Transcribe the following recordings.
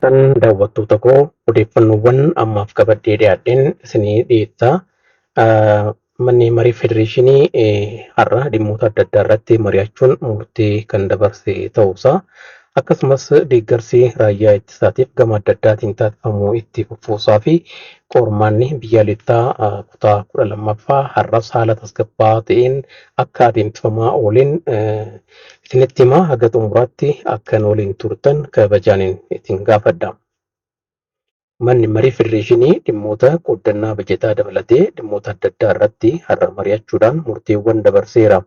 Kan daawwattoota koo odeeffannoowwan ammaaf qabadhee dhiyaadheen isinii dhiyeessa. Manni marii federeeshinii har'a dhimmoota adda addaa irratti mari'achuun murtee kan dabarse ta'uusaa akkasumas deeggarsi raayyaa ittisaatiif gama adda addaatiin taasifamu itti fufuusaa fi qormaanni biyyaalessaa kutaa 12ffaa har'as haala tasgabbaa'aa ta'een akka adeemsifamaa ooleen isinitti himaa haga xumuraatti akka nu waliin turtan kabajaaniin isin gaafadha. Manni marii federeeshinii dhimmoota qooddannaa bajataa dabalatee dhimmoota adda addaa irratti har'a mari'achuudhaan murteewwan dabarseera.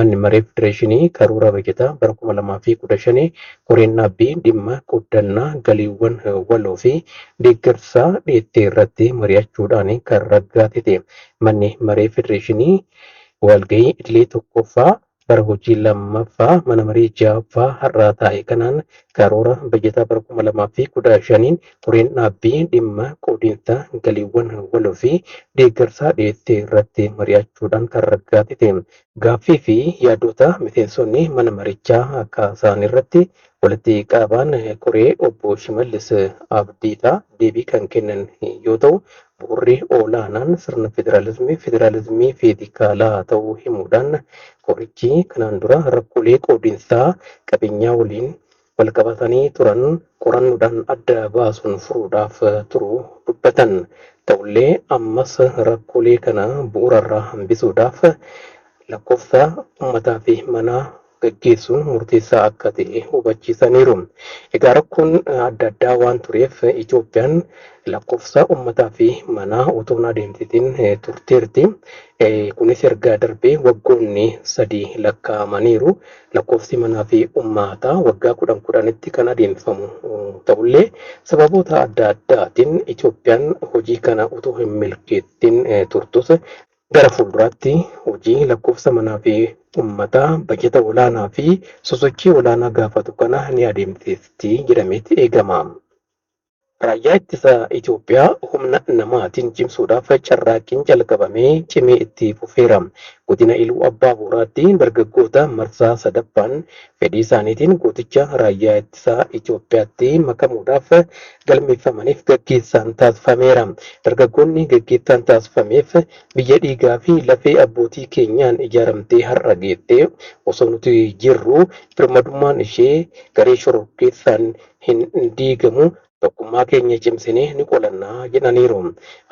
Manni marii federeeshinii karoora bajataa bara 2015 koreen dhaabbii dhimma qooddannaa galiiwwan waloo fi deeggarsaa dhiyeessee irratti mari'achuudhaan kan raggaasise. Manni maree federeeshinii walgahii idilee tokkoffaa bara hojii lammaffaa mana marii ja'affaa har'a taa'e kanaan karoora bajataa bara 2015n koreen dhaabbii dhimma qoodinsa galiiwwan waloo fi deeggarsaa dhiyeessee irratti mari'achuudhaan kan raggaasise. Gaaffii fi yaadota miseensonni mana marichaa kaasan irratti walitti qabaan koree obbo Shimallis Abdiisaa deebii kan kennan yoo ta'u, bu'uurri olaanaan sirna federaalizimii federaalizimii fiizikaalaa ta'uu himuudhaan korichi kanaan dura rakkoolee qoodinsaa qabeenyaa waliin walqabatanii turan qorannoodhaan adda baasuun furuudhaaf turuu dubbatan. Ta'ullee ammas rakkoolee kana bu'uurarraa hambisuudhaaf lakkoofsa uummataa fi manaa gaggeessuun murteessaa akka ta'e hubachiisaniiru. Egaa rakkoon adda addaa waan tureef Itoophiyaan lakkoofsa uummataa fi manaa otoo hin adeemsisin turteerti. Kunis erga darbee waggoonni sadii lakkaa'amaniiru. Lakkoofsi manaa fi uummataa waggaa kudhan kudhanitti kan adeemsifamu ta'ullee sababoota adda addaatiin Itoophiyaan hojii kana otoo hin milkeessin turtus gara fuulduraatti hojii lakkoofsa manaa fi uummataa bajeta olaanaa fi sosochii olaanaa gaafatu kana ni adeemsifti jedhameeti eegama. Raayyaa ittisa Itoophiyaa humna namaatiin cimsuudhaaf carraaqqiin jalqabamee cimee itti fufeera. Godina Iluu Abbaa Booraatti dargaggoota marsaa sadaffaan fedhii isaaniitiin gooticha raayyaa ittisaa Itoophiyaatti makamuudhaaf galmeeffamaniif gaggeessaan taasifameera. Dargaggoonni gaggeessaan taasifameef biyya dhiigaa fi lafee abbootii keenyaan ijaaramtee har'a geessee osoo nuti jirru birmadummaan ishee garee shororkeessaan hin diigamu tokkummaa keenya cimsinee ni qolannaa jedhaniiru.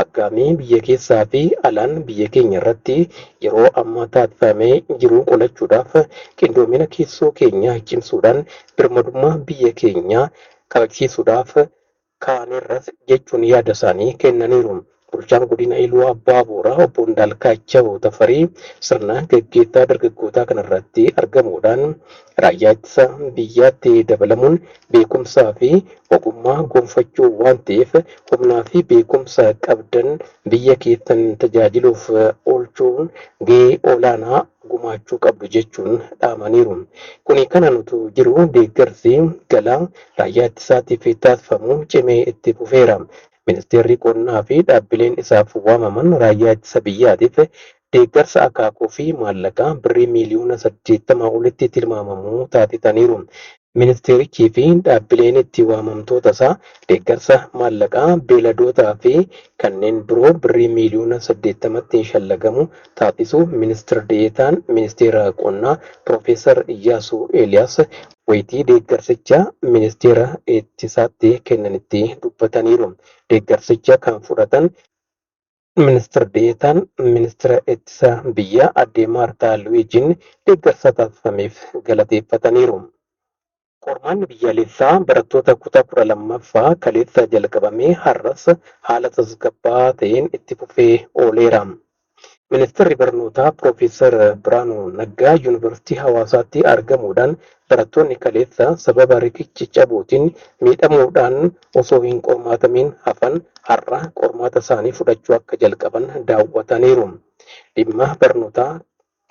Aggaamii biyya keessaa fi alaan biyya keenya irratti yeroo ammaa taasifamee jiru qolachuudhaaf qindoomina keessoo keenyaa cimsuudhaan birmadummaa biyya keenyaa kabachiisuudhaaf kaanerras jechuun yaada isaanii kennaniiru. Bulchaan godina Iluu Abbaa Booraa obbo Indaalkaachaw Tafarii sirna gaggeessaa dargaggootaa kanarratti argamuudhaan raayyaa ittisa biyyaatti dabalamuun beekumsaa fi ogummaa gonfachuu waan ta'eef humnaa fi beekumsa qabdan biyya keessan tajaajiluuf oolchuun gahee olaanaa gumaachuu qabdu jechuun dhaamaniiru. Kuni kanaan utuu jiru deeggarsi galaa raayyaa ittisaatiif taasifamu cimee itti fufeera. Ministeerri qonnaa fi dhaabbileen isaaf waamaman raayyaa ittisa biyyaatiif deeggarsa akaakuu fi maallaqaa birrii miiliyoona 80 olitti tilmaamamu taasisaniiru. Ministeerichii fi dhaabbileen itti waamamtoota isaa deeggarsa maallaqaa beeladootaa fi kanneen biroo birrii miiliyoona 80tti shallagamu taasisuu ministir deetaan ministeera qonnaa Piroofeesar Iyyaasuu Eeliyaas wayitii deeggarsicha ministeera ittisaatti kennanitti dubbataniiru. Deeggarsicha kan fudhatan ministir deetaan ministeera ittisa biyyaa aadde Maartaa Luwiijiin deeggarsa taasifameef galateeffataniiru. Qormaanni biyyaalessaa barattoota kutaa 12ffaa kaleessa jalqabamee har'as haala tasgabbaa'aa ta'een itti fufee ooleera. Ministeerri barnootaa Piroofeesar Biraanuu Naggaa Yuunivarsiitii Hawaasaatti argamuudhaan barattoonni kaleessa sababa riqichi cabuutiin miidhamuudhaan osoo hin qormaatamiin hafan har'a qormaata isaanii fudhachuu akka jalqaban daawwataniiru. Dhimma barnootaa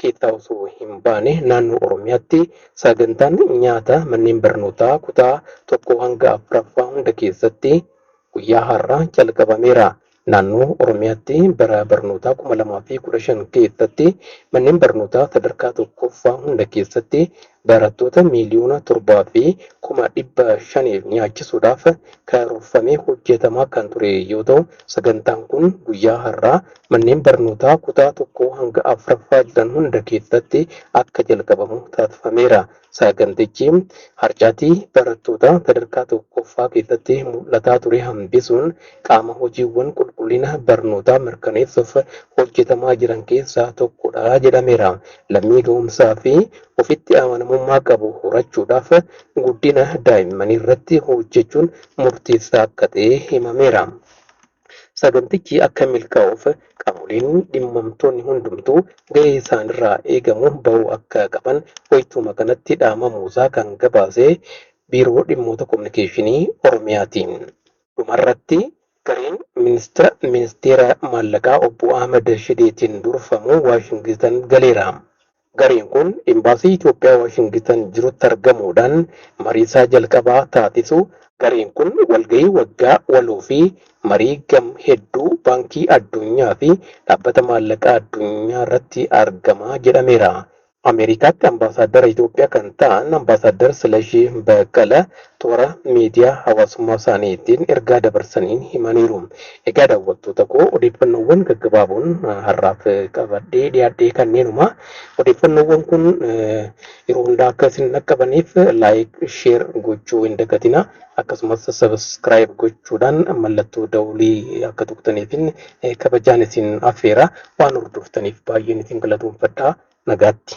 keessaa osoo hin baane naannoo Oromiyaatti sagantaan nyaata manneen barnootaa kutaa 1 hanga 4ffaa hunda keessatti guyyaa har'aa jalqabameera. Naannoo Oromiyaatti bara barnootaa 2015 keessatti manneen barnootaa sadarkaa tokkoffaa hunda keessatti barattoota 7,500,000 nyaachisuudhaaf karoorfamee hojjetamaa kan ture yoo ta'u, sagantaan kun guyyaa har'aa manneen barnootaa kutaa 1 hanga 4ffaa jiran hunda keessatti akka jalqabamu taasifameera. Sagantichi harcaatii barattootaa sadarkaa 1ffaa keessatti mul'ataa ture hambisuun qaama hojiiwwan qulqullina barnootaa mirkaneessuuf hojjetamaa jiran keessaa tokkodha jedhameera. Lammii ga'umsaa fi ofitti amanamummaa qabu horachuudhaaf guddina daa'immanii irratti hojjechuun murteessaa akka ta'e himameera. Sagantichi akka milkaa'uuf qaamoleen dhimmamtoonni hundumtuu gahee isaanirraa eegamu bahuu akka qaban wayituma kanatti dhaamamuusaa kan gabaase Biiroo Dhimmoota Kominikeeshinii Oromiyaati. Dhumarratti gareen Ministira Ministeera Maallaqaa Obbo Ahmad Shideetiin durfamu Waashingitan galeera. Gareen kun Imbaasii Itoophiyaa Waashingitan jirutti argamuudhaan mariisaa jalqabaa taasisu. Gareen kun walgahii waggaa waloo fi marii gam hedduu Baankii Addunyaa fi Dhaabbata Maallaqaa Addunyaa irratti argama jedhameera. Ameerikaatti Ambaasaaddara Itoophiyaa kan ta'an Ambaasaaddar Silashii Baqqala toora miidiyaa hawaasummaa isaaniitiin ergaa dabarsaniin himaniiru. Egaa daawwattoota koo odeeffannoowwan gaggabaaboon har'aaf qabadhee dhiyaadhee kanneenuma. Odeeffannoowwan kun yeroo hundaa akka isin dhaqqabaniif like, share gochuu hin dagatina. Akkasumas subscribe gochuudhaan mallattoo dawulii akka tuqxaniifin kabajaan isin affeera. Waan hordoftaniif baay'een isin galatoomfadha. Nagaatti.